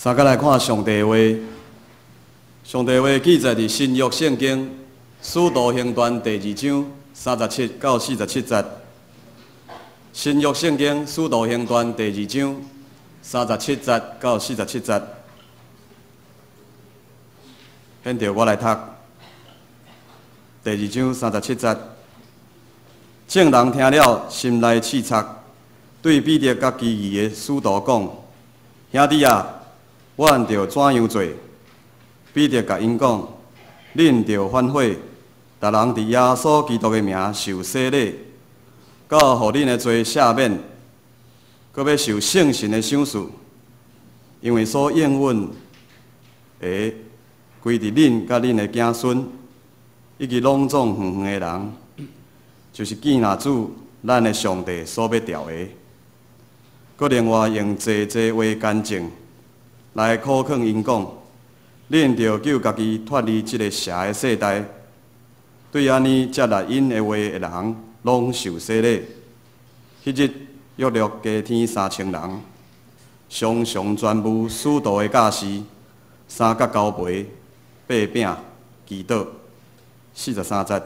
三佮來看上帝話，上帝話記載佇新約聖經使徒行傳第二章37到47節。新約聖經使徒行傳第二章37節到47節。現在我來讀第二章三十七節。眾人聽了，心內刺聳，對彼得佮其餘的使徒講：兄弟啊，阮著怎樣做？彼得共𪜶講：恁著反悔，逐人佇耶穌基督的名受洗禮，到予恁的罪赦免，閣欲受聖神的賞賜，因為所應允的，歸佇恁佮恁的囝孫，以及攏總遠遠的人，就是見若主咱的上帝所欲召的。閣另外用濟濟話乾淨來苦勸𪜶講：恁著救家己脫離這个邪的世代。對按呢接納𪜶的話的人，攏受洗禮。彼日約略加添3000人，常常傳授使徒的教示，相佮交杯、擘餅、祈禱。43節，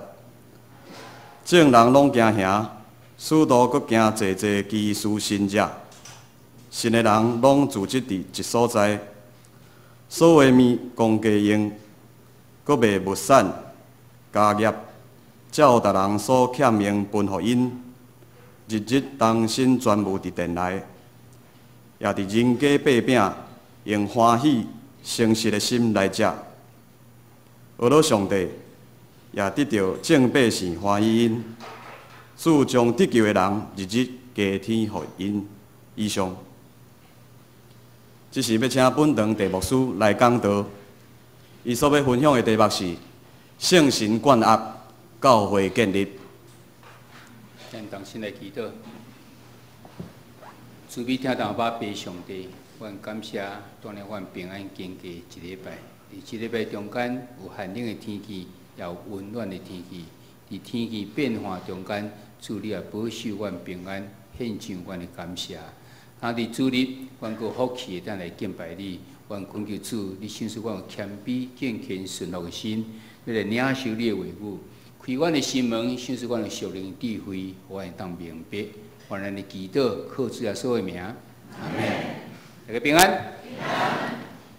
眾人攏驚嚇，使徒閣行濟濟奇事神跡，信的人攏聚集佇一所在，所有的物公家用，閣賣物產家業，照逐人所欠用分予𪜶，日日同心傳授佇殿內，也佇人家擘餅，用歡喜誠實的心來食。阿羅上帝也得著眾百姓歡喜𪜶，主將得救的人日日加添予𪜶。以上，這時欲請本堂鄭牧師來講道，伊所欲分享的題目是聖神灌壓，教會建立。咱同心來祈禱，慈悲疼阿爸父上帝，阮感謝帶領阮平安經過一禮拜。佇這禮拜中間有寒冷的天氣，也有溫暖的天氣。佇天氣變化中間，主你也保守阮平安，獻上阮的感謝。啊！佇主日，阮閣有福氣會當來敬拜你。阮懇求主，你賞賜阮有謙卑、敬虔、順服的心，欲來領受你的話語，開阮的心門，賞賜阮有屬靈智慧，予阮會當明白。願咱的祈禱，靠主耶穌的名，阿門。大家平安。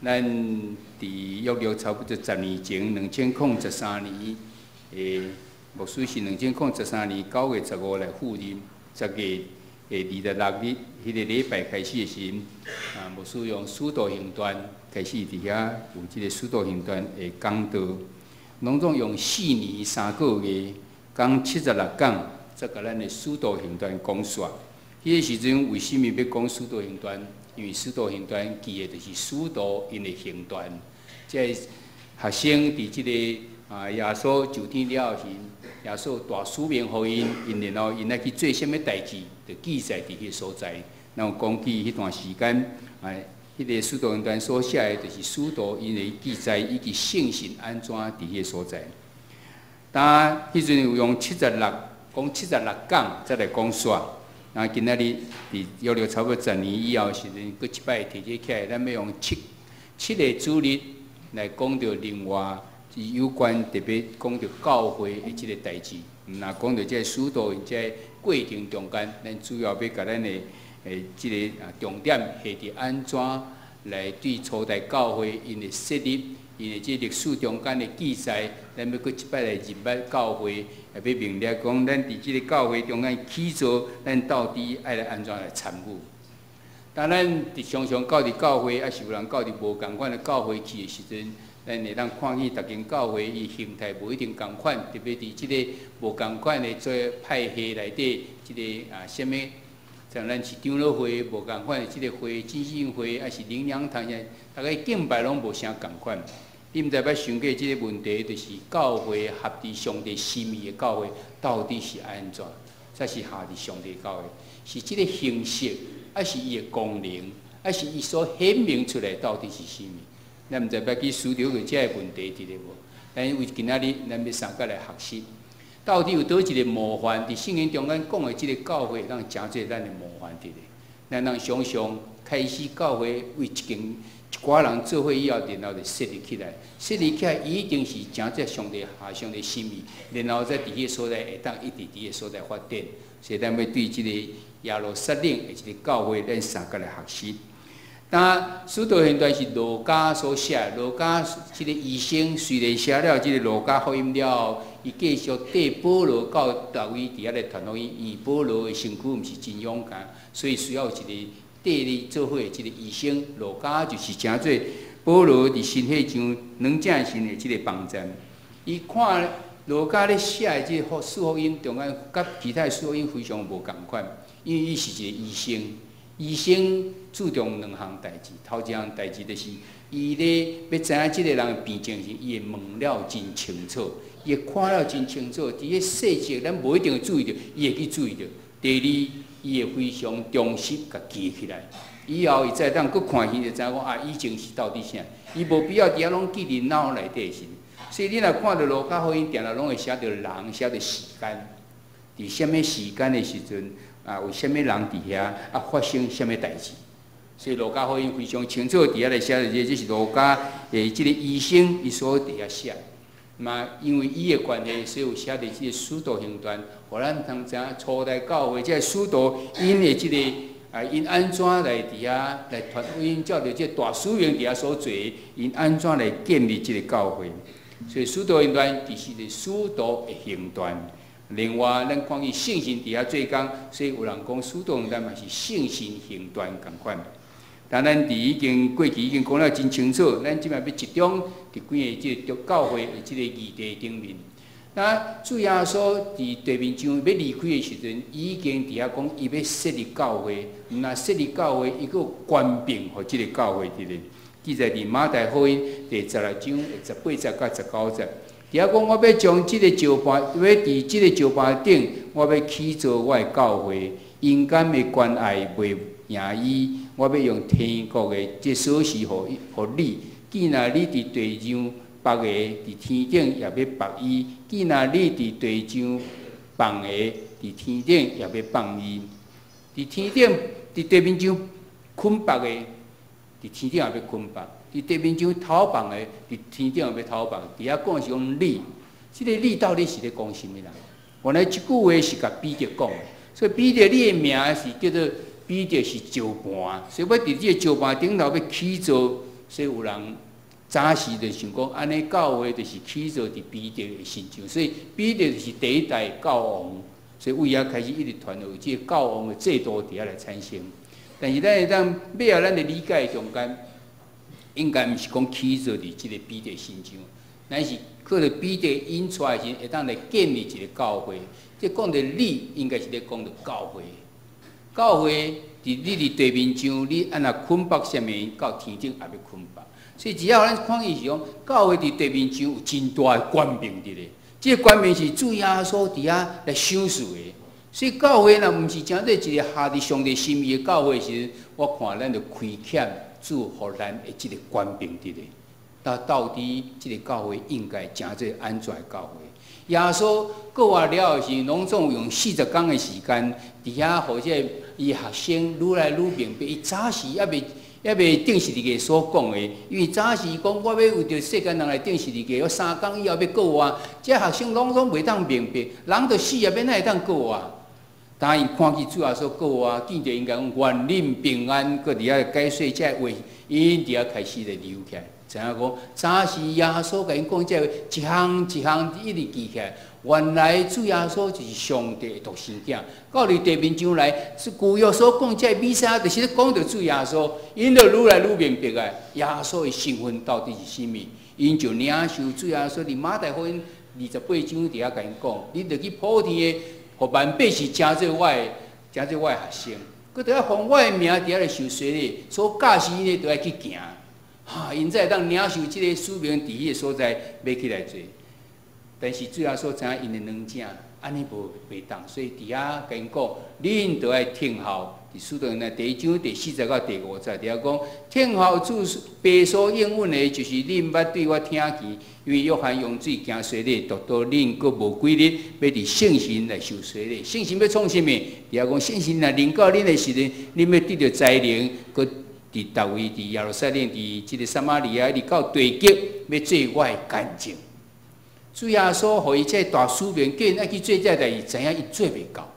咱佇約略差不多10年前，2013年，牧師是2013年9月15來赴任，10月26日，彼个禮拜開始的時陣，牧師用使徒行傳開始佇遐有這个使徒行傳的講道，攏總用4年3個月，講76講，才共咱的使徒行傳講煞。彼個時陣為啥物欲講使徒行傳？因為使徒行傳記的就是使徒𪜶的行傳，這個學生佇這个耶穌升天了後時，耶穌大使命予𪜶，𪜶然後𪜶愛去做啥物代誌，就記載佇彼个所在。然後講起彼段時間，彼个使徒行傳所寫的，就是使徒𪜶的記載，以及聖神按怎佇彼个所在。當彼陣有用七十六講七十六講，才來講煞。那今仔日佇約略差不多十年以後時陣，閣一擺提這起來，咱欲用七七个主日來講著另外有關特別講著教會的這个代誌。毋若講著這个使徒𪜶這个過程中間，咱主要欲共咱的這个重點下佇按怎來對初代教會𪜶的設立，𪜶的這歷史中間的記載，咱欲閣一擺來認捌教會，也欲明了講，咱佇這个教會中間起做，咱到底愛來按怎來參與？當咱佇常常到佇教會，抑是有人到佇無仝款的教會去的時陣，咱會當看見逐間教會伊形態無一定仝款，特別佇這个無仝款的這派系內底，這个啥物，像咱是長老會無仝款的這个會，浸信會，抑是靈糧堂，逐家敬拜攏無啥仝款。你毋知捌想過這个問題，就是教會合佇上帝心意的教會，到底是按怎？才是合佇上帝教會？是這个形式，抑是伊的功能，抑是伊所顯明出來到底是啥物？咱毋知捌去思量過這个問題佇咧無？咱為今仔日，咱欲相佮來學習，到底有佗一个模範？佇聖經中間講的這个教會，當成做咱的模範佇咧。咱通想象，開始教會為一間一寡人做伙以後，然後就設立起來。設立起來一定是誠這上帝下上帝心意，然後再佇彼個所在會當一直佇個所在發展。所以咱欲對這个耶路撒冷的這个教會，咱相共來學習。當使徒行傳是路加所寫，路加這个醫生雖然寫了這个路加福音了後，伊繼續綴保羅到逐位佇遐來傳福音，因為保羅的身軀毋是真勇敢，所以需要一個綴伊做伙的這个醫生。路加就是成做保羅佇神學上兩者時的這个幫贊。伊看路加咧寫的這个四福音中間，佮其他的四福音非常無仝款，因為伊是一個醫生。醫生注重兩項代誌，頭一項代誌就是伊咧欲知影這个人的病症時，伊會問了真清楚，伊會看了真清楚，佇個細節咱無一定會注意著，伊會去注意著。第二，伊會非常忠實共記起來，以後伊才會當閣看戲就知影講啊，以前是到底啥，伊無必要佇遐攏記佇腦內底時。所以你若看著路加福音，定定攏會寫著人，寫著時間，佇啥物時間的時陣。啊，有啥物人佇遐？啊，發生啥物代誌？所以路加福音非常清楚，佇遐來寫著這，這是路加的這个醫生伊所佇遐寫。嘛，因為伊的關係，所以有寫佇這个使徒行傳，予咱通知影初代教會這个使徒𪜶的這个啊，𪜶按怎來佇遐來傳福音，照著這个大使命佇遐所做，𪜶按怎來建立這个教會？所以使徒行傳其實是使徒的行傳。另外，咱看見聖神佇遐做工，所以有人講使徒行傳嘛是聖神行傳仝款。但咱佇已經過去已經講了真清楚，咱這擺欲集中佇幾个這个教會的這个議題頂面。那主耶穌佇地面上欲離開的時陣，伊已經佇遐講，伊欲設立教會，毋但設立教會，伊閣有權柄予這个教會佇咧。記載佇馬太福音第十六章18節到19節。佇遐講，我欲將這個石盤，欲佇這個石盤頂，我欲起造我的教會，陰間的權隘袂贏伊。我欲用天國的這鎖匙予你。既若你佇地上縛的，佇天頂也欲縛伊；既若你佇地上放的，佇天頂也欲放伊。佇天頂，佇地面上捆縛的，佇天頂也欲捆縛。佇地面上透放的，佇天頂也欲透放。佇遐講是講你，這個你到底是咧講啥物人？原來這句話是共彼得講的，所以彼得你的名是叫做彼得是石盤，所以欲佇這个石盤頂頭欲起造，所以有人早時就想講，按呢教會就是起造佇彼得的身上，所以彼得就是第一代教王，所以為遐開始一直傳有這个教王的制度佇遐來產生。但是咱會當尾仔咱的理解中間，應該毋是講起造佇這个彼得身上，乃是靠著彼得引出來時，會當來建立一个教會。這講著你，應該是咧講著教會。教會佇你佇地面上，你按怎捆縛啥物，到天頂也欲捆縛。所以只要咱看見是講，教會佇地面上有真大的權柄佇咧。這个權柄是主耶穌佇遐來賞賜的。所以教會若毋是成做一个合佇上帝心意的教會時，我看咱就虧欠主予咱的這个權柄佇咧。那到底這个教會應該成做按怎的教會？耶穌過活了後時，攏總用40工的時間，佇遐予這个伊學生愈來愈明白。伊早時猶未釘十字架所講的，因為早時講我欲為著世間人來釘十字架，我3工以後欲復活，這學生攏總袂當明白，人著死啊，欲哪會當復活？當𪜶看見主耶穌復活，見著𪜶共講願恁平安，閣佇遐解說這話，𪜶佇遐開始來流起來，知影講早時耶穌共𪜶講這話，一項一項一直記起來。原來主耶穌就是上帝的獨生囝，到佇地面上來，是舊約所講這彌賽亞，就是咧講著主耶穌，𪜶就愈來愈明白啊！耶穌的身份到底是啥物？𪜶就領受主耶穌佇馬太福音28章佇遐共𪜶講，恁著去普天的，予萬百姓成做我的學生，閣著愛奉我的名佇遐來受洗禮，所教示𪜶的著愛去行，哈，𪜶才會當領受這個使命，佇彼个所在欲起來做。但是主耶穌知影𪜶的軟正，按呢無袂當，所以佇遐共𪜶講，恁著愛聽候，佇佇使徒行傳第一章第四節到第五節，佇遐講，聽候主父所應允的，就是恁捌對我聽見，因為約翰用水行洗禮，獨獨恁閣無幾日，欲佇聖神來受洗禮。聖神欲創啥物？佇遐講聖神若臨到恁的時陣，恁欲得著才能，閣佇逐位佇耶路撒冷、佇這个撒瑪利亞，一直到地極，欲做我的見證。主耶穌予伊這个大使命，叫𪜶愛去做這个代誌，知影伊做袂到，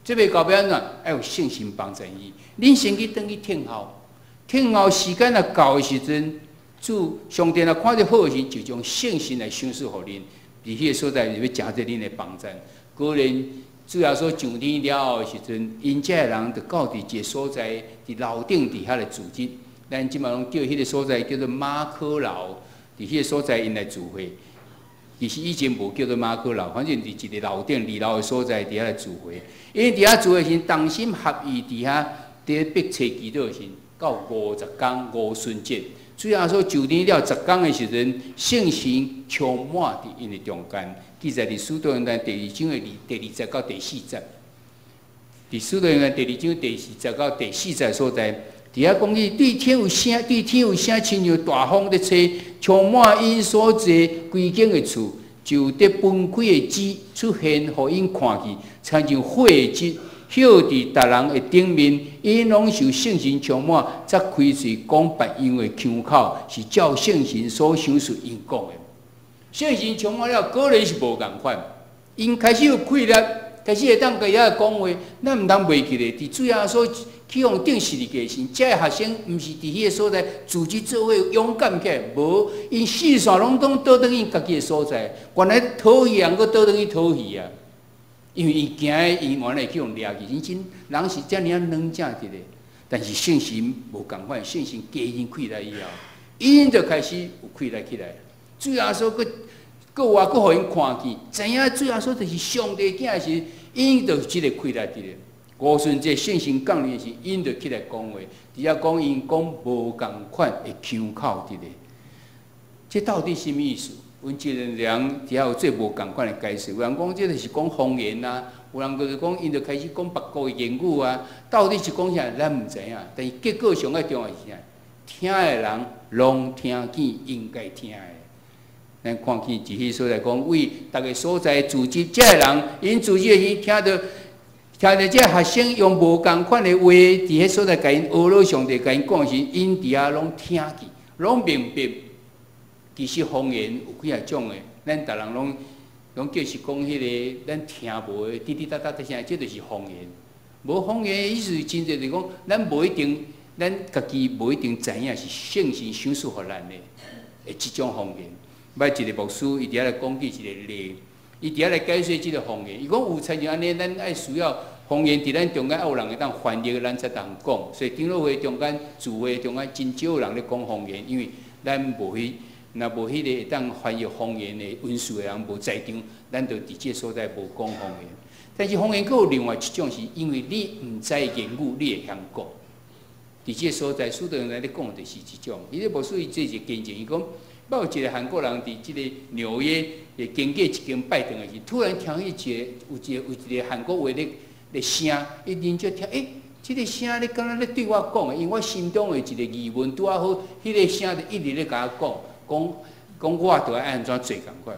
做袂到欲按怎？愛有聖神幫助伊。恁先去轉去聽候，聽候時間若到的時陣，主上帝若看著好的時，就將聖神來賞賜予恁。佇彼个所在，就欲成做恁的幫贊。果然，主耶穌上天了後的時陣，𪜶這个人就到佇一个所在，佇樓頂佇遐來聚集。咱這馬攏叫彼个所在叫做馬可樓，佇彼个所在𪜶來聚會。其實以前無叫做馬可樓，反正佇一个樓頂二樓的所在佇遐來聚會。𪜶佇遐聚會時，同心合意佇遐佇迫切祈禱時，到50工五旬節。主耶穌上天了十工的時陣，聖神充滿佇𪜶的中間。記載佇使徒行傳第二章的第二節到第四節。佇使徒行傳第二章第二節到第四節所在，佇遐講起對天有聲，對天有聲，親像大風咧吹，充滿𪜶所坐規間的厝，就有得分開的舌出現，予𪜶看見，親像火的舌，歇佇逐人的頂面，𪜶攏受聖神充滿，才開喙講別樣的腔口，是照聖神所賞賜𪜶講的。聖神充滿了，果然是無仝款。𪜶開始有氣力，開始會當共遐講話。咱毋通袂記咧，佇主耶穌去予釘十字架時，這个學生毋是佇彼个所在組織做伙勇敢起來，無，𪜶四散攏總倒轉去家己的所在。原來討魚人閣倒轉去討魚啊！因為伊驚，伊原來去予掠去。𪜶真人是遮爾仔軟正佇咧，但是聖神無仝款，聖神加𪜶氣力以後，𪜶就開始有氣力起來。主耶穌閣閣活，閣予𪜶看見，知影主耶穌就是上帝囝時，𪜶就有這个氣力佇咧。五旬節聖神降臨時，𪜶就起來講話，佇遐講𪜶講無仝款的腔口佇咧。這到底啥物意思？阮這個人佇遐有做無仝款的解釋。有人講這個是講方言啊，有人就是講𪜶就開始講別國的言語啊。到底是講啥，咱毋知影。但是結果上愛重要是啥？聽的人攏聽見應該聽的。咱看見佇彼所在講，為逐个所在聚集，這个人𪜶聚集的時，聽著這學生用無仝款的話，佇彼所在共𪜶呵咾上帝，共𪜶講時，𪜶佇遐攏聽見，攏明白。其實方言有幾仔種的，咱逐人攏攏叫是講彼个咱聽無的滴滴答答的聲，這就是方言。無方言的意思，真濟就是講，咱無一定，咱家己無一定知影是聖神賞賜予咱的，的這種方言。捌一个牧師，伊佇遐來講起一個例，伊佇遐來解說這个方言。伊講有親像按呢，咱愛需要方言佇咱中間，愛有人會當翻譯，咱才當講。所以長老會中間、聚會中間，真少人咧講方言，因為咱無彼，若無彼個會當翻譯方言的恩賜的人無在場，咱就佇這个所在無講方言。但是方言閣有另外一種，是因為你毋知言語，你會曉講。佇這个所在，使徒行傳咧講就是這種。彼个牧師伊做一個見證，伊講。捌有一个韓國人佇這个紐約，會經過一間拜堂的時，突然聽見一個有一個有一个韓國話咧咧聲，伊認真聽，欸，這个聲咧敢若咧對我講的，因為我心中的一个疑問，拄仔好，彼个聲就一直咧共我講，講講我著愛按怎做仝款。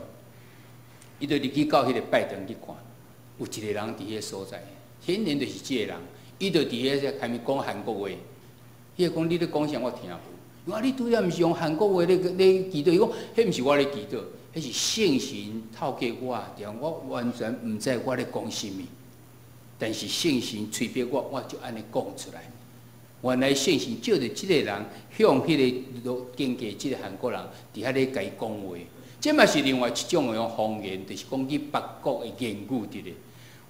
伊就入去到彼个拜堂去看，有一个人佇彼个所在，顯然就是這个人，伊就佇彼個開始講韓國話，彼个講你咧講啥我聽無。伊講你拄才毋是用韓國話咧咧祈禱？伊講，彼毋是我咧祈禱，彼是聖神透過我，對我完全毋知我咧講啥物，但是聖神催逼我，我就按呢講出來。原來聖神借著這个人向彼个經過這个韓國人佇遐咧共伊講話，這嘛是另外一種的方言，就是講起別國的言語佇咧。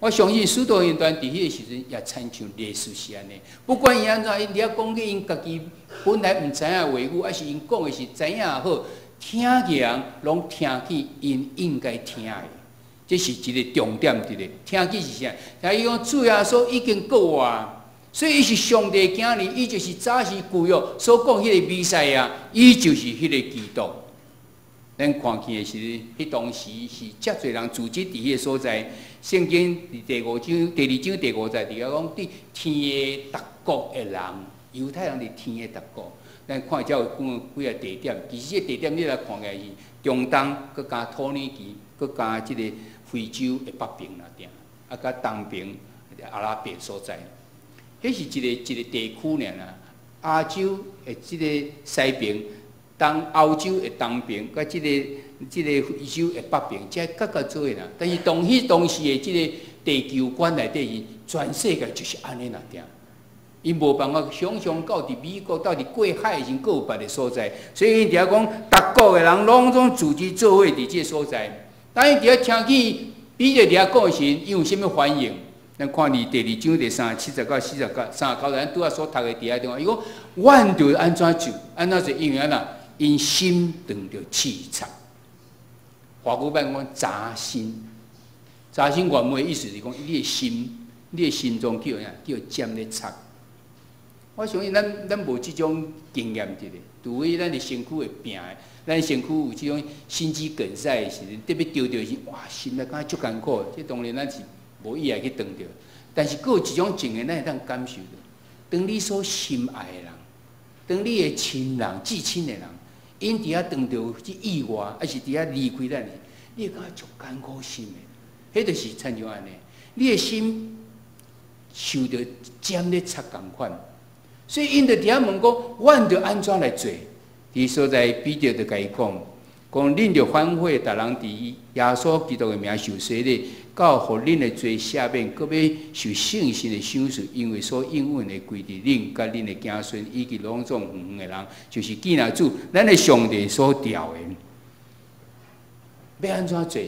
我相信使徒行傳佇彼個時陣也親像類似是按呢，不管伊按怎，𪜶佇遐講起𪜶家己本來毋知影的話語，抑是𪜶講的是知影也好，聽的人攏聽見𪜶應該聽的，這是一個重點佇咧。聽見是啥？聽伊講主耶穌已經復活，所以伊是上帝的囝兒，伊就是早時舊約所講彼個彌賽亞，伊就是彼個基督。咱看見的是，彼當時是遮濟人聚集佇彼个所在。聖經佇第五章、第二章第五節佇遐講，對天的逐國的人，猶太人佇天的逐國。咱看遮有講幾个地點，其實這个地點你來看起來是中東，閣加土耳其，閣加這個非洲的北邊啦，定啊，佮東邊阿拉伯所在。彼是一個一個地區爾啦。亞洲的這个西邊，東歐洲的東邊，佮這個非洲的北邊，這各各做伙啦。但是當彼當時的這个地球觀內底是全世界就是按呢爾定。𪜶無辦法想象到佇美國，到佇過海的時陣，閣有別个所在，所以𪜶佇遐講，逐國的人攏總聚集做伙佇這个所在。當𪜶佇遐聽見彼得佇遐講的時，𪜶有啥物反應？咱看佇第二章第37節到40到39節，咱拄仔所讀的佇遐地方，伊講：阮著按怎做？按怎做？因為按怎？𪜶心當著刺插。華語版講扎心，扎心原文的意思是講，你的心，你的心臟叫啥？叫針咧插。我相信咱無這種經驗佇咧，除非咱的身軀會病的，咱身軀有這種心肌梗塞的時陣，特別著著時，哇，心內感覺足艱苦的。這當然咱是無意愛去當著，但是閣有一種情形，咱會當感受著。當你所心愛的人，當你的親人、至親的人，𪜶佇遐當著這意外，抑是佇遐離開咱時，你會感覺足艱苦心的。彼就是親像按呢，你的心受著針咧插仝款。所以𪜶就佇遐問講：阮著按怎來做？佇所在彼得就共伊講：講恁著反悔，逐人佇耶穌基督的名受洗禮，到予恁的罪赦免，閣欲受聖神的賞賜，因為所應允的歸佇恁佮恁的子孫，以及攏總遠遠的人，就是見若主咱的上帝所召的。欲按怎做？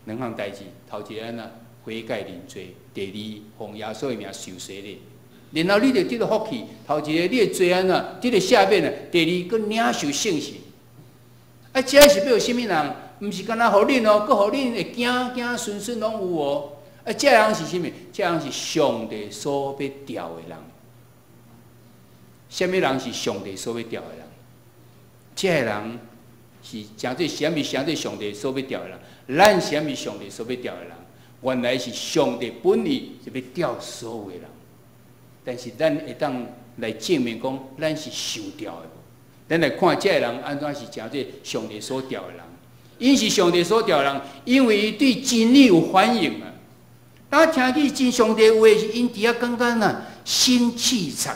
兩項代誌，頭一个按怎悔改認罪，第二奉耶穌的名受洗禮。然後你就得到福氣，頭一个你的罪按怎得到赦免啊，第二閣領受聖神。啊，這是欲予啥物人？毋是干焦予恁哦，閣予恁的囝囝孫孫攏有哦。啊，這人是啥物？這人是上帝所欲召的人。啥物人是上帝所欲召的人？這个人是誠做啥物？誠做上帝所欲召的人？咱啥物上帝所欲召的人？原來是上帝本意是欲召所有的人。但是咱會當來證明講，咱是受召的無？咱來看這个人按怎是誠做上帝所召的人？𪜶是上帝所召的人，因為伊對真理有反應啊。當聽見真上帝話時，𪜶佇遐感覺呐心刺插。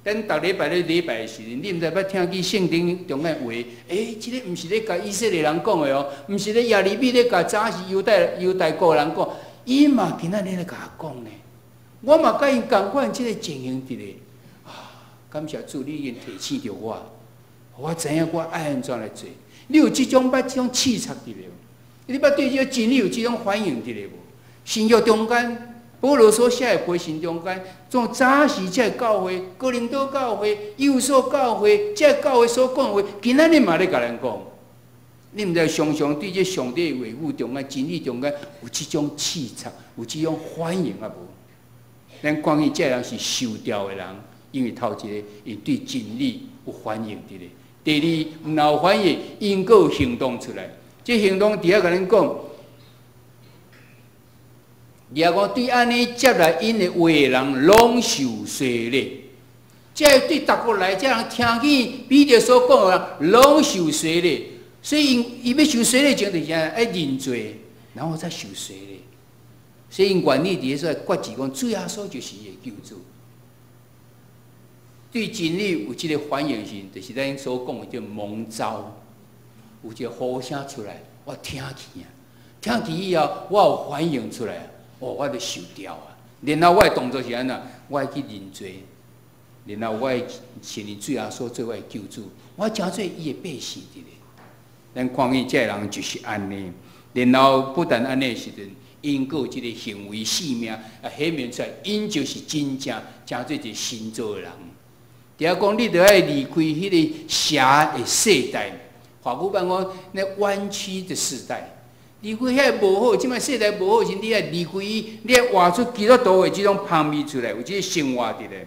咱逐禮拜咧禮拜的時陣，你毋知捌聽見聖經中間話？欸，這个毋是咧共以色列人講的哦，毋是咧耶利米咧共早時猶太國人講，伊嘛今仔日咧共我講呢。我嘛佮𪜶仝款這个情形佇咧啊！感謝主，你已經提醒著我，我知影我愛按怎來做。你有這種捌這種刺插佇咧無？你捌對這個真理有這種反應佇咧無？新約中間，保羅所寫的批信中間，從早時這個教會、哥林多教會、以弗所教會，這個教會所講的話，今仔日嘛咧共咱講。你毋知常常對這上帝的話語中間、真理中間有這種刺插，有這種反應啊無？咱看見這個人是受召的人，因為頭一个，𪜶對真理有反應佇咧；第二，毋但有反應，𪜶閣有行動出來。這行動佇遐共恁講，伊講對按呢接納𪜶的話的人，攏受洗禮。這對逐國來，這人聽見彼得所講的人，攏受洗禮。所以𪜶伊欲受洗禮前，就是按怎愛認罪，然後再受洗禮。所以𪜶願意佇咧說決志講，主耶穌就是伊的救主。對真理有這个反應時，就是咱所講的這蒙召，有一个呼聲出來，我聽見啊，聽見以後，我有反應出來，哦，我就受召啊。然後我的動作是按怎？我愛去認罪，然後我會承認主耶穌做我的救主，我成做伊的百姓佇咧。咱看見這个人就是按呢，然後不但按呢時陣，𪜶閣有這个行為生命啊，顯明出來，𪜶就是真正成做一个新造的人。佇遐講，你著愛離開彼个邪的世代。華語版講，那彎曲的世代，離開遐無好，這擺世代無好時，你愛離開伊，你愛活出基督徒的這種芳味出來，有這个生活佇咧。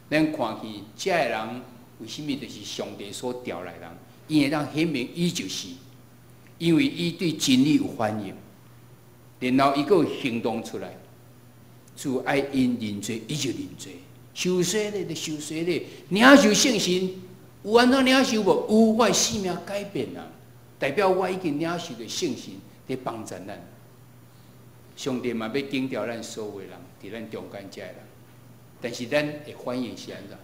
咱看見這个人為啥物就是上帝所召來的人？伊會當顯明伊就是，因為伊對真理有反應，然後伊閣有行動出來。主愛𪜶認罪，伊就認罪；受洗禮就受洗禮，領受聖神有按怎領受無？有，我的生命改變啊，代表我已經領受著聖神佇幫助咱。上帝嘛欲揀召咱所有的人，佇咱中間遮的人，但是咱的反應是按怎？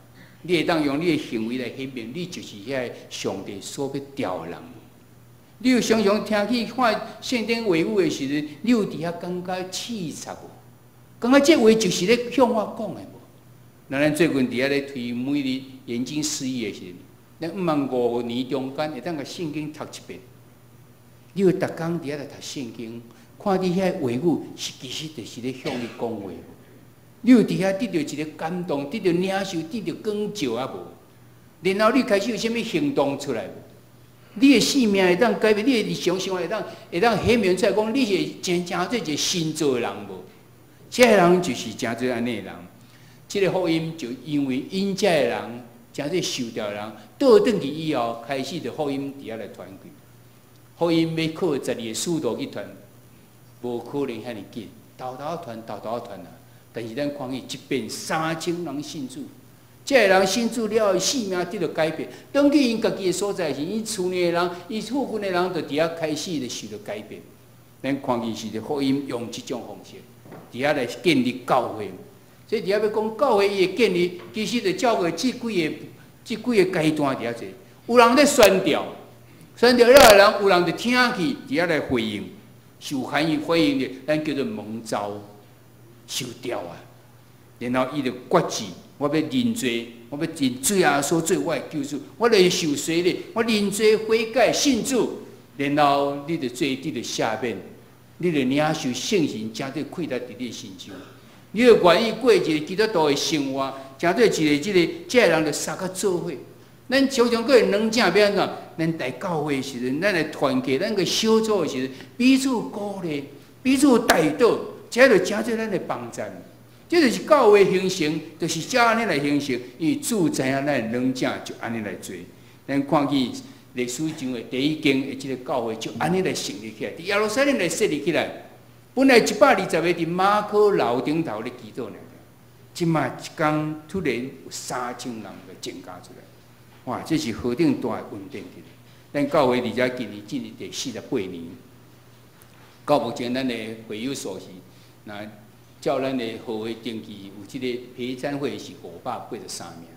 你會當用你的行為來顯明，你就是遐個上帝所欲召的人。你有常常聽去看聖經話語的時陣，你有佇遐感覺刺插無？感覺這話就是咧向我講的無？那咱最近佇遐咧推每日研經釋義的時陣，咱毋通5年中間會當共聖經讀一遍。你有逐工佇遐來讀聖經，看你遐話語是其實就是咧向你講話無？你有佇遐得著一个感動，得著領受，得著光照啊無？然後你開始有啥物行動出來無？你的生命會當改變，你的日常生活會當顯明出來，講你是真正做一个新造的人無？這个人就是成做按呢的人。這个福音就因為𪜶遮的人，成做受召的人，倒轉去以後，開始就福音佇遐來傳開。福音欲靠12个使徒去傳，無可能遐爾緊，沓沓傳，沓沓傳啊！但是咱看見一遍3000人信主，這个人信主了後，生命得著改變。轉去𪜶家己的所在時，𪜶厝內的人，𪜶附近的人，就佇遐開始就受著改變。咱看見是福音用這種方式，佇遐來建立教會。所以佇遐欲講教會伊的建立，其實就照過這幾个階段佇遐做。有人咧宣教，宣教了的人，有人就聽去佇遐來回應，受歡迎回應的，咱叫做蒙召、受召啊。然後伊就決志，我欲認罪，我欲認主耶穌做我的救主，我來受洗禮，我認罪悔改信主，然後你就罪得著赦免，你就領受聖神，成做氣力佇你的身上。你就願意過一个基督徒的生活，成做一个這个人就相佮做伙。咱常常閣會軟正欲按怎？咱來教會的時陣，咱來團契，咱個小組的時陣，彼此鼓勵，彼此代禱，這就成做咱的幫贊。這就是教會形成，就是照按呢來形成。因為主知影咱的軟正，就按呢來做。咱看見歷史上的第一間的這个教會，就按呢來成立起來，佇耶路撒冷來設立起來。本來120個佇馬可樓頂頭咧祈禱爾，這馬一工突然有3000人來增加出來，哇！這是何等大的恩典！咱教會佇遮今年進入第48年，到目前咱的會友數是，若照咱的號會登記，有這个陪餐會是583名。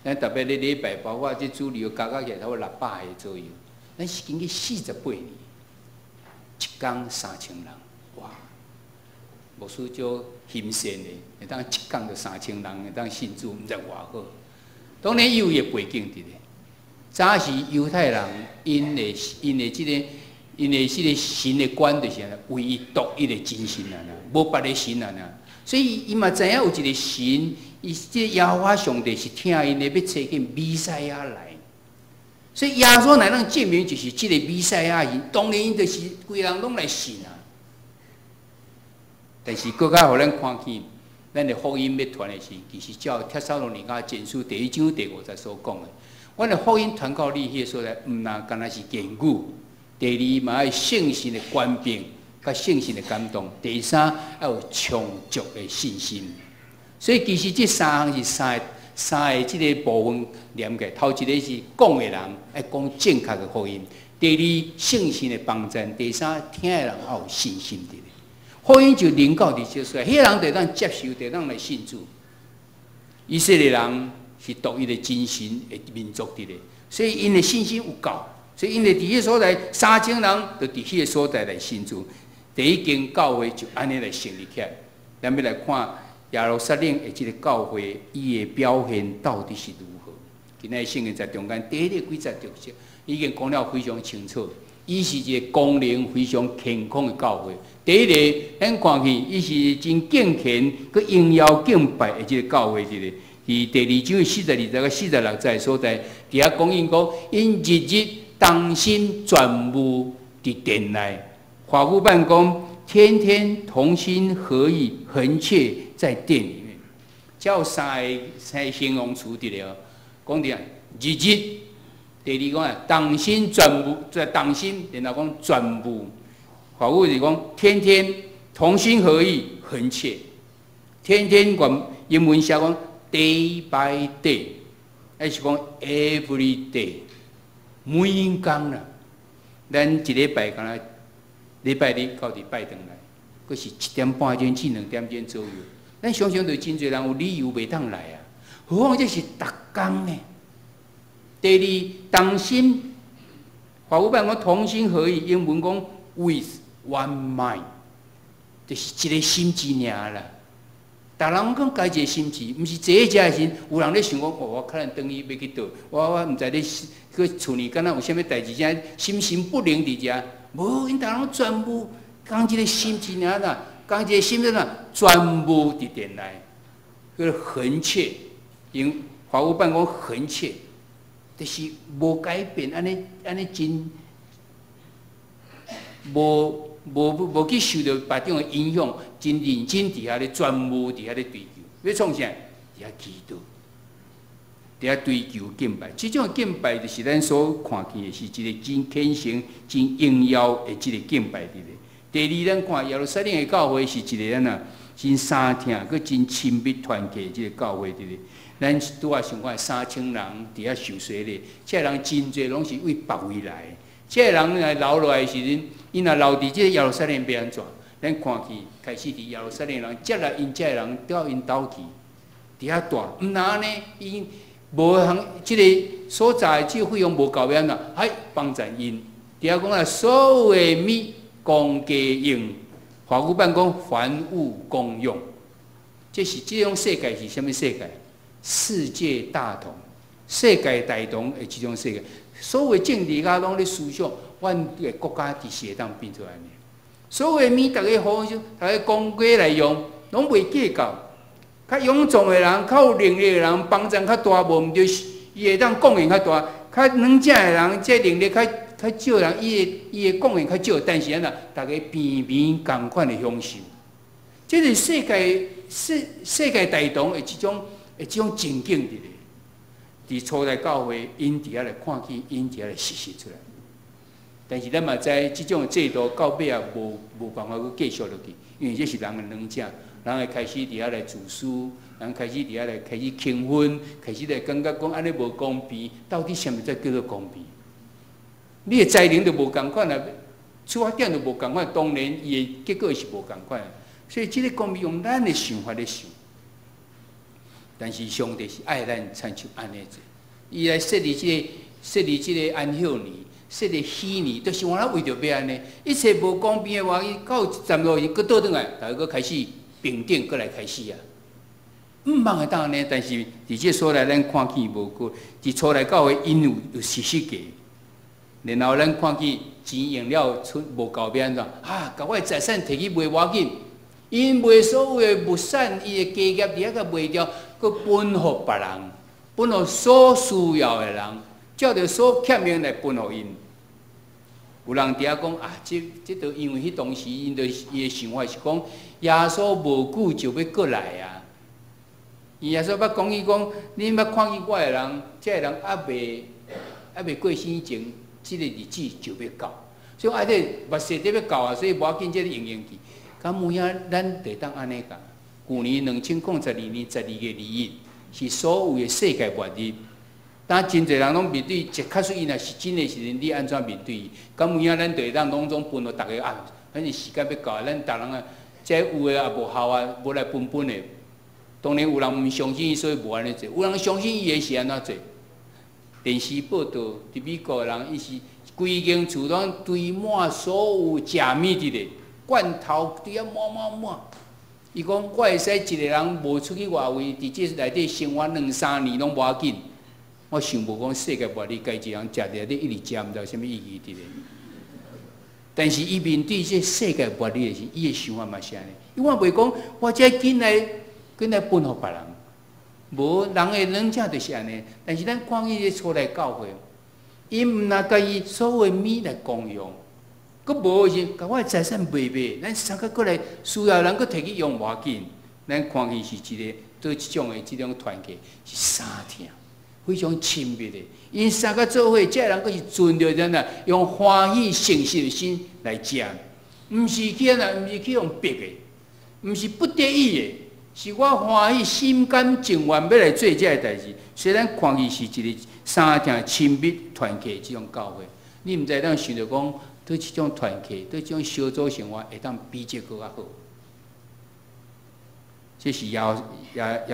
咱特別咧禮拜，包括這主日加加起來，差不多600個左右。咱是經過四十八年，一工3000人。哇！牧師足欣羨的，會當一工就3000人會當信主，毋知偌好。當然伊有伊的背景佇咧。早時猶太人𪜶的這个神的觀就是按呢，唯一獨一的真神啊，無別的神啊。所以伊嘛知影有一个神，伊這个耶和華上帝是疼𪜶的，欲差遣彌賽亞來。所以耶穌來當證明就是這个彌賽亞是，當然𪜶就是規人攏來信啊。但是閣較予咱看見，咱的福音欲傳的時，其實照帖撒羅尼迦前書第一章第五節所講的，阮的福音傳到你彼个所在，毋但干焦是言語；第二嘛愛聖神的權柄，佮聖神的感動；第三愛有充足的信心。所以其實這三項是三个這个部分連起來。頭一个是講的人愛講正確的福音；第二聖神的幫贊；第三聽的人愛有信心佇咧。福音就臨到佇這所在，彼个人就當接受，就當來信主。以色列人是獨一的真神的民族佇咧，所以𪜶的信心有夠，所以𪜶佇彼个所在，3000人就佇彼个所在來信主。第一間教會就按呢來成立起來。咱欲來看耶路撒冷的這个教會，伊的表現到底是如何？今仔日聖經在中間第一个幾節就是已經講了非常清楚。伊是一个功能非常健康的教會。第一个，咱看去，伊是真敬虔、閣榮耀敬拜的這个教會，一个。佇第二章42節佮46節所在，佇遐講𪜶講，𪜶日日同心全務佇殿內。華語版講，天天同心合意，恆切在殿裡面。這有三个形容詞佇咧，講著日日第二講啊，同心全無，在同心，然後講全無。法語是講天天同心合意，恆切。天天講英文寫講 day by day，抑是講 every day，每工啦。咱一禮拜敢若禮拜日到禮拜轉來，閣是1點半鐘至2點鐘左右。咱想想，就真濟人有理由袂當來啊。何況這是逐工呢？第二，同心，法語版講同心合意，英文講 with one mind，就是一個心志爾啦。逐人講共一個心志，毋是坐佇遮的時，有人咧想講，哦，我可能轉去欲去佗，我毋知咧去厝裡敢若有啥物代誌，遮心神不寧佇遮。無，𪜶逐人全部共一個心志爾啦，共一個心啦，全部佇殿內，叫做恆切。用法語版講恆切，就是無改變，按呢按呢真無去受著別種的影響，真認真佇遐咧專務佇遐咧追求，欲創啥？佇遐祈禱，佇遐追求敬拜。這種敬拜就是咱所看見的是一個真虔誠、真榮耀的這個敬拜佇咧。第二，咱看耶路撒冷的教會是一個按怎真相疼、閣真親密團結這個教會佇咧。咱拄仔想看3000人佇遐受洗禮，這个人真濟攏是為別位來。這个人來留落來的時陣，𪜶若留佇這個耶路撒冷欲按怎？咱看見開始佇耶路撒冷人接來𪜶這个人到𪜶兜去，佇遐蹛。毋若按呢，𪜶無通這個所在這個費用無夠欲按怎？哎，幫贊𪜶。佇遐講啊，所有的物公家用，華語版講凡物公用。這是這種世界是啥物世界？世界大同，世界大同的這種世界。所有政治家攏咧思想，阮的國家佇時會當變做按呢。所有的物，逐家好，逐家公家來用，攏袂計較。較勇壯的人，較有能力的人，幫贊較大，無毋對，伊會當貢獻較大。較軟正的人，這能力較較少人，伊會貢獻較少。但是按怎，逐家平平仝款的享受。這是世界大同的這種情景佇咧。佇初代教會，𪜶佇遐來看見，𪜶佇遐來實施出來。但是咱嘛知，這種制度到尾也無辦法閣繼續落去，因為這是人的軟正，人會開始佇遐來自私，人開始佇遐來開始平分，開始來感覺講按呢無公平，到底啥物才叫做公平？你的才能就無仝款啊，出發點就無仝款，當然伊的結果是無仝款。所以這個公平用咱的想法咧想，但是上帝是愛咱親像按呢做，伊來設立這個安息年，設立禧年，就是原來為著欲按呢。一切無公平的話，伊到一站路伊閣倒轉來，逐家閣開始平等，閣來開始啊。毋茫會當按呢，但是佇這所在咱看見無過，佇初代教會𪜶有實施過，然後咱看見錢用了出無夠欲按怎？啊，共我的財產提去賣無要緊，𪜶賣所有的物產，伊的家業佇遐共賣掉，閣分予別人，分予所需要的人，照著所欠的來分予𪜶。有人佇遐講啊，這都因為彼當時𪜶的伊的想法是講，耶穌無久就欲閣來啊。耶穌捌講伊講，恁捌看見我的人，這個人猶未過身前，這個日子就欲到。所以啊，這末世得欲到啊，所以無要緊，這個應用去。敢有影，咱會當按呢講。舊年2022年12月2日，是所有的世界末日。當真濟人攏面對，這確實伊若是真的時陣，你按怎面對伊？敢有影，咱就會當攏總分予逐家啊？反正時間欲到，咱逐人啊，這有的也無效啊，無來分分的。當然有人毋相信伊，所以無按呢做；有人相信伊的是按怎做？電視報道，佇美國的人，伊是規間厝攏堆滿所有食物佇咧，罐頭佇遐滿滿滿。伊講我會使一個人無出去外圍，佇這內底生活兩三年攏無要緊。我想無講世界末日，家一人食佇咧一直食，毋知有啥物意義佇咧。但是伊面對這世界末日的時，伊的想法嘛是按呢。伊我袂講，我這緊來緊來分予別人，無人的軟正就是按呢。但是咱看伊個初代教會，伊毋若共伊所有的物來公用，閣無是共我的財產賣賣，咱三個閣來需要人閣提去用無要緊。咱看見是一個對這種的這種團契是相疼。非常親密的。𪜶三个做伙，這个人閣是存著怎啊？用歡喜誠實的心來食，毋是去按怎，毋是去予逼的，毋是不得已的，是我歡喜心甘情願欲來做這个代誌。雖然看去是一個相疼親密團契這種教會，你毋知當想著講，對這種團契，對這種小組生活會當比這閣較好。這是耶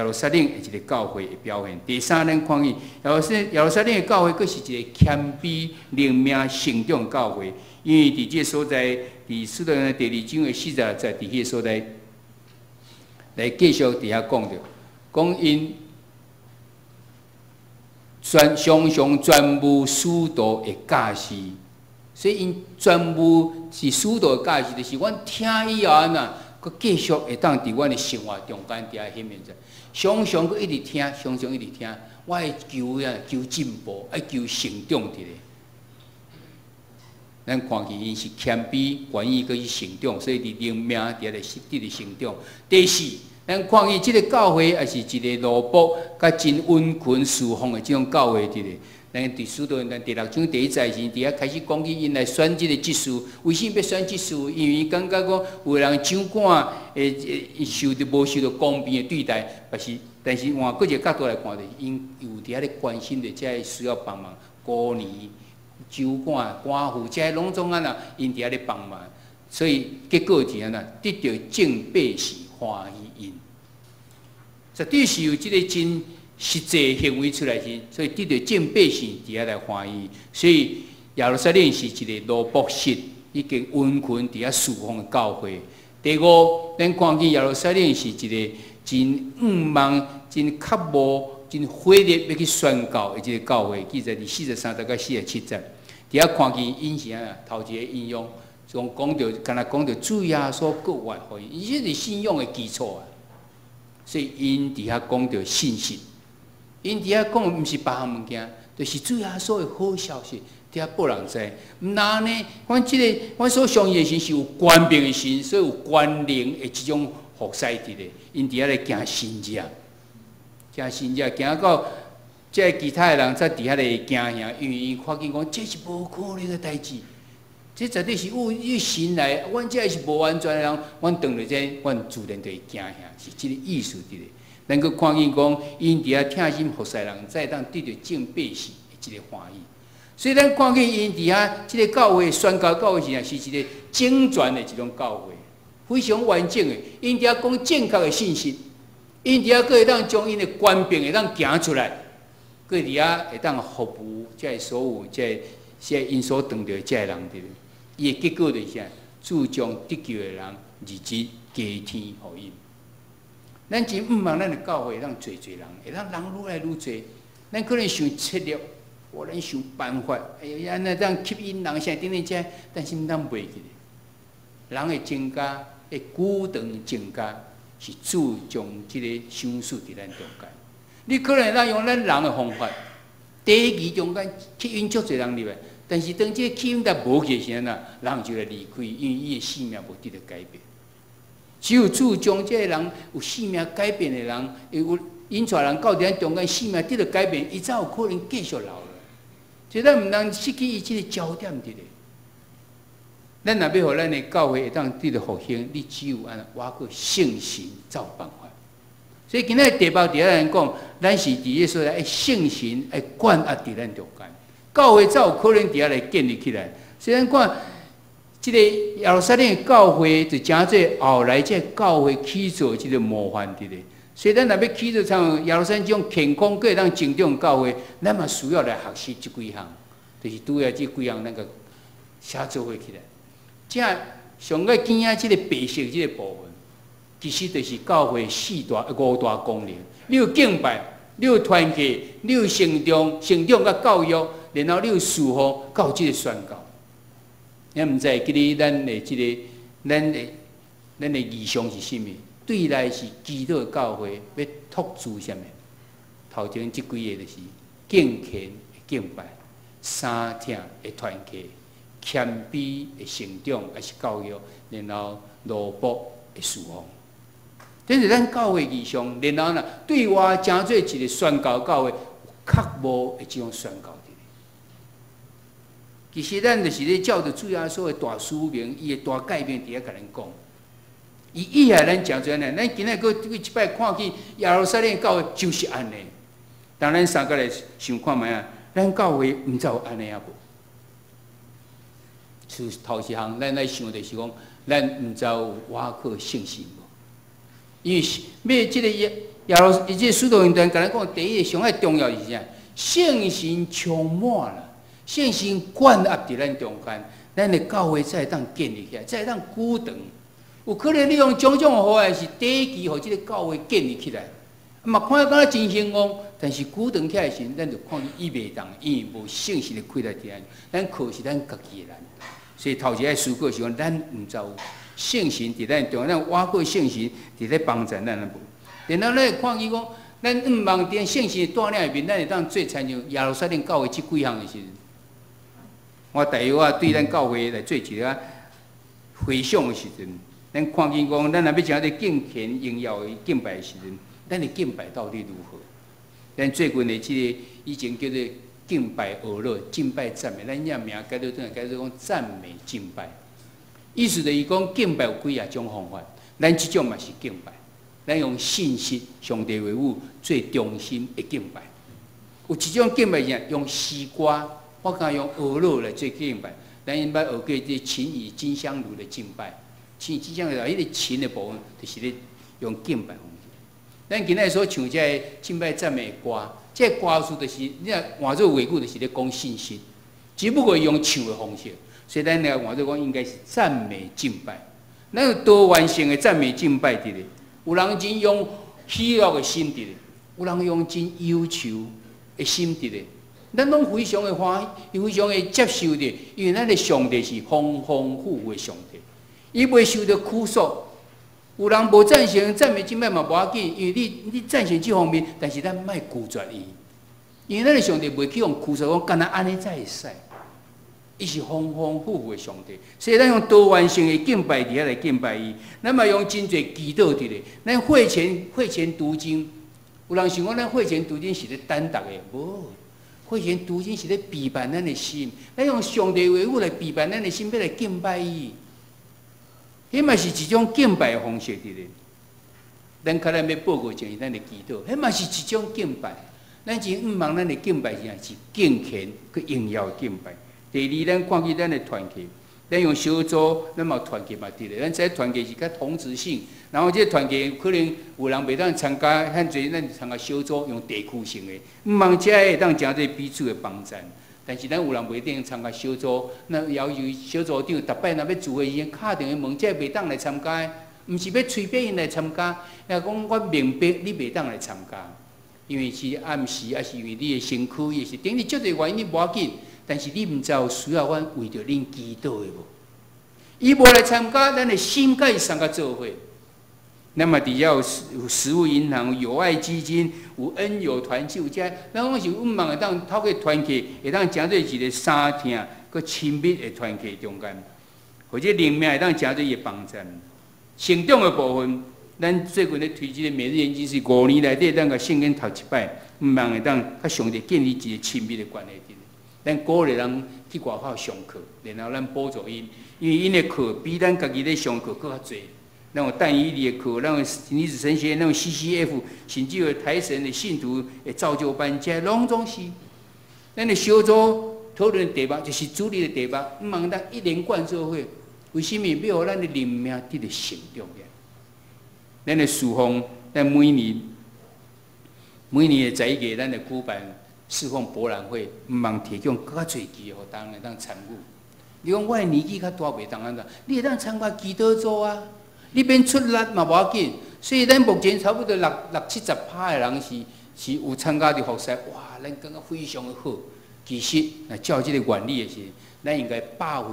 路撒冷的一個教會的表現。第三，咱看見耶路撒冷的教會，閣是一個謙卑、靈命成長的教會。因為佇這個所在，佇使徒行傳第二章的46節，佇彼個所在來繼續佇遐講著，講𪜶常常專務使徒的教示，所以𪜶專務是使徒的教示，就是阮聽以後按怎？閣繼續會當佇阮的生活中間佇遐顯現出來，常常閣一直聽，常常一直聽，我愛求啊，求進步，愛求成長佇咧。咱看見𪜶是謙卑，願意閣去成長，所以佇靈命佇遐咧得著成長。第四，咱看見這個教會也是一個奴僕，佮真殷勤事奉的這種教會佇咧。咱佇使徒行傳第六章第一節時，佇遐開始講起𪜶來選這個執事，為啥欲選執事？因為感覺講有的人掌管會受著無受著公平的對待，但是換閣一個角度來看，就是𪜶有佇遐咧關心著這个需要幫忙孤兒、守寡、寡婦，這个攏總按怎，𪜶佇遐咧幫忙，所以結果是按怎，得著眾百姓歡喜𪜶，絕對是有這個真實際行為出來時，所以得著眾百姓佇遐來歡喜。所以耶路撒冷是一個奴僕式已經殷勤佇遐事奉的教會。第五，咱看見耶路撒冷是一個真向望、真渴慕、真火熱欲去宣教的一個教會。記載佇43節佮47節，佇遐看見𪜶是按怎頭一個應用，從講著，敢若講著主耶穌復活予𪜶，伊這是信仰的基礎啊。所以𪜶佇遐講著信息。𪜶佇遐講的毋是別項物件，就是主耶穌的好消息，佇遐報人知。毋但按呢，阮這个阮所相信的神是有權柄的神，所以有權能的這種服侍佇咧。𪜶佇遐咧行神跡，行神跡，行到這个其他的人才佇遐咧驚嚇，因為𪜶看見講這是無可能的代誌，這絕對是有伊神來，阮這是無完全的人，阮當著這，阮自然就會驚嚇，是這个意思佇咧。咱閣看見講，𪜶佇遐疼心服侍人，才會當得著眾百姓的這个歡喜。所以咱看見𪜶佇遐這个教會宣教教會時，是一個整全的一種教會，非常完整的。𪜶佇遐講正確的信息，𪜶佇遐閣會當將𪜶的權柄會當行出來，閣佇遐會當服務這个所有這个這𪜶所當著的這个人佇咧。伊的結果就是啥？主將得救的人日日加添予𪜶。咱真向望咱的教會會當濟濟人，會當人愈來愈濟。咱可能想策略，或咱想辦法，哎呀，按怎當吸引人啥等等這，但是毋通袂記咧。人的增加，會鼓動增加，是主將這个賞賜佇咱中間。你可能會當用咱人的方法，短期中間吸引足濟人入來，但是當這个吸引力無去的時陣啊，人就來離開，因為伊的生命無得著改變。只有主將這个人有生命改變的人，有引帶人到佇咱中間生命得著改變，伊才有可能繼續留落來。所以咱毋通失去伊這个焦點佇咧。咱若欲予咱的教會會當得著復興，你只有按怎倚靠聖神才有辦法。所以今仔日題目佇遐來講，咱是佇個所在，愛聖神愛管轄佇咱中間，教會才有可能佇遐來建立起來。所以咱看。這个耶路撒冷的教會就成做後來這个教會起做這个模範佇咧。所以咱若欲起做像耶路撒冷這種健康閣會當成長教會，咱嘛需要來學習這幾項，就是拄仔這幾項咱共寫做伙起來。這上個見仔這个白色這个部分，其實就是教會四大五大功能。你有敬拜，你有團契，你有成長，成長佮教育，然後你有事奉，佮這个宣教。你毋知會記得咱的這个，咱的異象是啥物？對內是基督的教會，欲託付啥物？頭前這幾个就是敬虔的敬拜、相疼的團契、謙卑的成長，抑是教育，然後奴僕的事奉。這是咱教會異象，然後呢，對外成做一個宣教教會，确无的這種宣告佇咧。其實咱就是咧照著主耶穌的大使命，伊的大誡命佇遐共咱講。伊意愛咱誠濟呢，咱今仔閣閣一擺看見耶路撒冷教會就是按呢。當咱三個來想看覓啊？咱教會毋知有按呢啊無？是頭一項，咱來想就是講，咱毋知有倚靠聖神無？因為欲這個耶路，這個使徒行傳，共咱講，第一個上愛重要是啥？聖神充滿啦，聖神灌壓佇咱中間，咱的教會才會當建立起來，才會當久長。有可能你用種種方法是短期，予這個教會建立起來，嘛看敢若真興旺，但是久長起來時，咱就看見伊袂當，因為無聖神的氣力佇咱，咱靠是咱家己的人。所以頭一個思考是講，咱毋知有聖神佇咱中間，咱倚靠聖神佇咧幫助咱啊無。然後咱會看見講，咱毋望佇聖神的帶領內面，咱會當做親像耶路撒冷教會這幾項的時陣，我大約啊對咱教會來做一個回想的時陣，咱看見講，咱若欲成做敬虔榮耀的敬拜的時陣，咱的敬拜到底如何？咱最近的這個以前叫做敬拜學樂、敬拜讚美，咱遐名改做轉來改做講讚美敬拜。意思就是講敬拜有幾仔種方法，咱這種嘛是敬拜，咱用信息、上帝話語做中心的敬拜。有一種敬拜是用詩歌，我敢用學樂來做敬拜。咱應捌學過這琴與金香爐的敬拜，琴與金香爐，彼個琴的部分就是咧用敬拜方式。咱今仔所唱這个敬拜讚美歌，這个歌詞就是你若換做話語，就是咧講信息，只不過用唱的方式。所以咱來換做講，應該是讚美敬拜。咱有多元性的讚美敬拜佇咧，有人真用喜樂的心佇咧，有人用真憂愁的心佇咧。咱攏非常的歡喜，非常的接受的，因為咱的上帝是豐豐富富的上帝，伊袂受著拘束。有人無贊成讚美敬拜嘛無要緊，因為你贊成這方面，但是咱莫拒絕伊，因為咱的上帝袂去予拘束，講干焦按呢才會使。伊是豐豐富富的上帝，所以咱用多元性的敬拜佇遐來敬拜伊。咱嘛用真濟祈禱佇咧，咱會前讀經，有人想講咱會前讀經是咧等逐个，無。會前讀經是咧備辦咱的心，咱用上帝話語來備辦咱的心，欲來敬拜伊。彼嘛是一種敬拜的方式佇咧。咱較咱欲報告前，咱的祈禱，彼嘛是一種敬拜。咱真毋望咱的敬拜是啥？是敬虔閣榮耀的敬拜。第二，咱看見咱的團契，咱用小組，咱嘛團契嘛佇咧。咱這團契是較同質性，然後這個團契可能有人袂當參加，遐濟咱參加小組用地區性的，毋望這會當成做彼此的幫贊。但是咱有人袂當參加小組，那要求小組長逐擺若欲聚會時陣，敲電話問這袂當來參加的，毋是欲催逼𪜶來參加，若講我明白你袂當來參加，因為是暗時，抑是因為你的身軀，抑是等於足濟原因你無要緊。但是你毋知有需要阮為著恁祈禱的無？伊無來參加，咱的心佮伊相佮做伙。咱嘛佇遐有食物銀行、有愛基金、有恩友團契，有這，咱攏是向望會當透過團契，會當成做一個相疼、閣親密的團契中間，或者靈命會當成做伊的幫贊。成長的部分，咱最近咧推這個每日研經是5年內底，咱共聖經讀一擺，向望會當佮上帝建立一個親密的關係。咱鼓勵人去外口上課，然後咱補助𪜶，因為𪜶的課比咱家己咧上課閣較濟。咱有但以理的課，咱有女子神學院，咱有 CCF，甚至有台神的信徒的造就班，這攏總是。咱的小組討論題目就是主日的題目，向望咱一連貫做伙。為啥物欲予咱的靈命得著成長的？咱的侍奉，咱每年每年的11月，咱會舉辦侍奉博覽會，向望提供閣較濟機會，予大家會當參與。你講我的年紀較大，袂當按怎？你會當參加祈禱組啊！你免出力嘛無要緊。所以咱目前差不多六七十趴的人是有參加佇服侍，哇！咱感覺非常的好。其實，若照這個原理的是，咱應該100%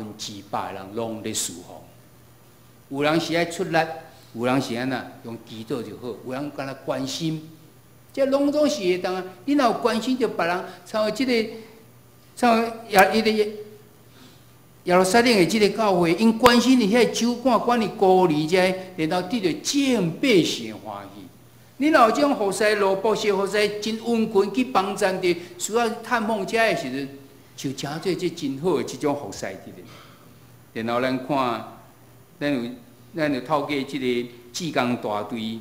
的人攏咧侍奉。有人是愛出力，有人是按怎用祈禱就好，有人干焦關心。這攏總是會當啊！你若有關心著別人，像這個，像耶彼個耶路撒冷的這個教會，𪜶關心佇遐酒館，管理孤兒遮，然後得著眾百姓歡喜。你若有這種服侍，羅博士服侍真殷勤去幫贊佇需要探訪遮的時陣，就誠做這真好的這種服侍佇咧。然後咱看，咱有透過這個志工大隊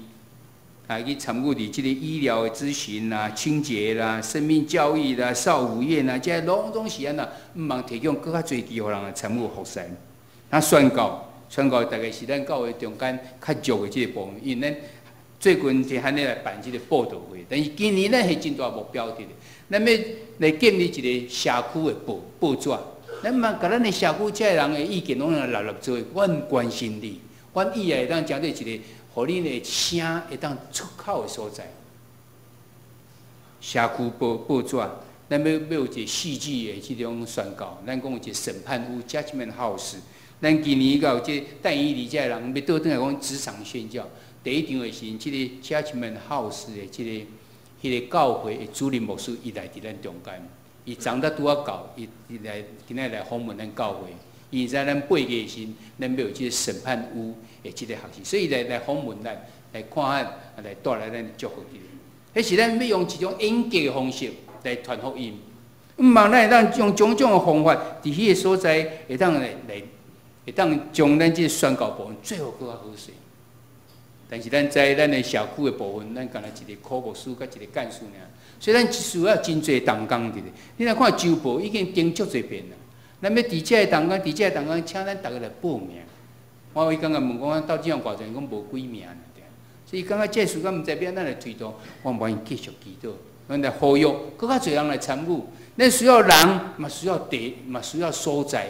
來去參與佇這個醫療的諮詢啦、清潔啦、生命教育啦、少輔院啦，這攏總是按怎，毋茫提供閣較濟機會人來參與服侍。那宣教，宣教大概是咱教會中間較弱的這個部分，因為咱最近是按呢來辦這個佈道會，但是今年咱是真大目標佇咧，咱欲來建立一個社區的報紙，咱嘛共咱的社區這个人的意見攏來納入做，阮關心你，阮意會當成做一個，予恁的聲會當出口的所在。社區報紙，咱欲有一個戲劇的這種宣告，咱講有一個審判屋（Judgment House）。咱今年有這但以理這个人欲倒轉來講職場宣教。第一場的時陣，這個 Judgment House 的這個彼個教會的主任牧師，伊來佇咱中間，伊昨昏拄仔到，伊來今仔來訪問咱教會。伊知咱8月時陣，咱欲有這個審判屋的這個學習，所以來訪問咱，來看咱，來帶來咱的祝福佇咧。彼是咱欲用一種演講的方式來傳福音，毋茫咱會當用種種的方法，佇彼個所在會當來，會當將咱這個宣教部分做予閣較好勢。但是咱知咱的社區的部分，咱干焦一個苦牧師佮一個幹事爾，所以咱需要真濟同工佇咧。你若看週報已經登足濟遍啦。咱欲佇遮个同工，佇遮个同工，請咱逐家來報名。我有一工共問講，到這樣偌濟，講無幾名爾。所以感覺這個時間毋知欲按怎來推動，我願意繼續祈禱，阮來呼籲，閣較濟人來參與。咱需要人，嘛需要地，嘛需要所在。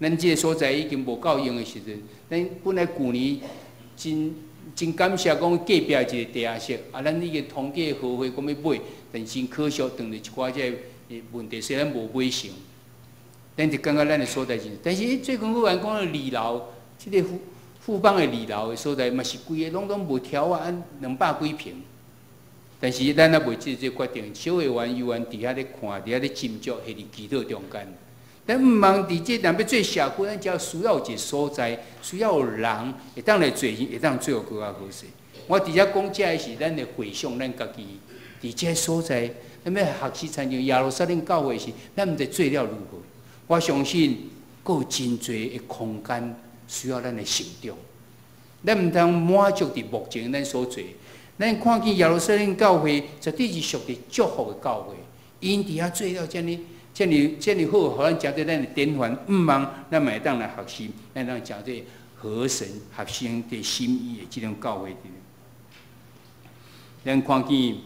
咱這個所在已經無夠用的時陣，咱本來舊年真真感謝講隔壁一個地下室，啊，咱已經通過合會講欲買，但是真可惜，當著一寡這个問題，所以咱無買成。咱就感覺咱的所在真，但是最近有人講二樓，這個富邦的二樓的所在嘛是規个攏總無條啊，200幾坪。但是咱猶未做這個決定，小會員猶原佇遐咧看，佇遐咧斟酌，係佇祈禱中間。咱毋茫佇這若欲做社區，咱只要需要有一個所在，需要有人會當來做，會當做閣較好勢。我佇遮講這个是咱的回想，咱家己佇這个所在，咱欲學習親像耶路撒冷教會時，咱毋知做了如何。我相信，閣有真濟的空間需要咱的成長。咱毋通滿足佇目前咱所做。咱看見耶路撒冷教會絕對是屬於祝福的教會，𪜶佇遐做了遮爾、遮爾、遮爾好，予咱成做咱的典範。毋茫咱嘛會當來學習，咱當成做合神合上帝心意的這種教會。咱看見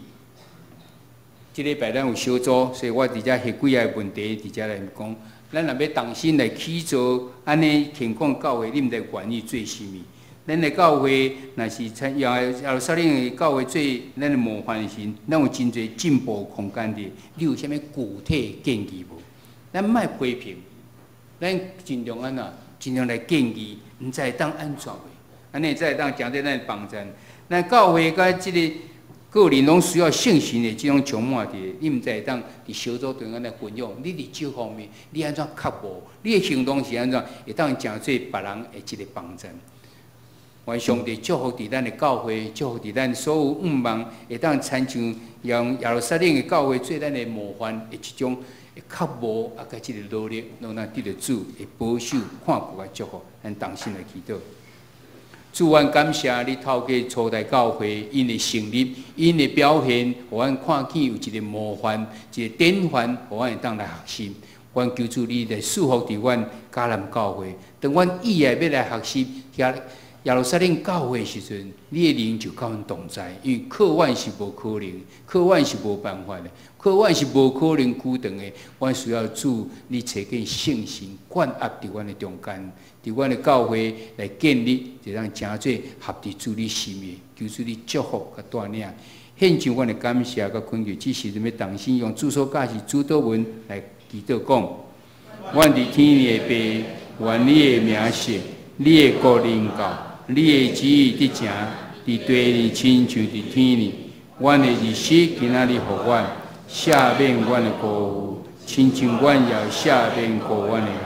這禮拜咱有小組，所以我佇遮彼幾个問題佇遮來講。咱若欲重新來起造按呢情況教會，你毋知願意做啥物？咱的教會若是參耶路撒冷的教會做咱的模範時，咱有真濟進步空間佇。你有啥物具體建議無？咱莫批評，咱盡量按怎，盡量來建議，毋知會當按怎袂？按呢才會當成做咱的幫贊。咱教會佮這个個人攏需要聖神的這種充滿佇，你毋知會當佇小組中間來分享。你佇這方面，你按怎克服？你的行動是按怎？會當成做別人的一個幫贊。願上帝祝福佇咱的教會，祝福佇咱所有毋茫會當親像用耶路撒冷的教會做咱的模範的這種的覺悟啊，佮這个努力，攏當得著主的保守、看顧佮祝福，咱同心來祈禱。主，阮感謝你透過初代教會𪜶的成立、𪜶的表現，予阮看見有一個模範、一個典範，予阮會當來學習。阮求主你來賜福佇阮迦南教會，當阮意愛欲來學習遐耶路撒冷教會時陣，你的靈就佮阮同在，因為靠阮是無可能，靠阮是無辦法的，靠阮是無可能驅動的。阮需要主，你差遣聖神灌壓佇阮的中間，佇阮的教會來建立，就當成做合佇主你心意，求主你祝福佮帶領。獻上阮的感謝佮懇求，這時陣欲同心用主所教示主禱文來祈禱講：阮佇天的父，願你的名聖，你的國臨到。你的旨意得成，佇地裡親像佇天裡。阮的日食今仔日予阮，赦免阮的過誤，親像阮也赦免過阮的人。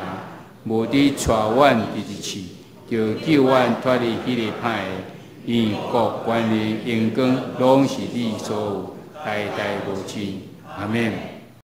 無得帶阮入去試，著救阮脫離彼个歹的。因為國權力榮光攏是你所有，代代無盡。阿們。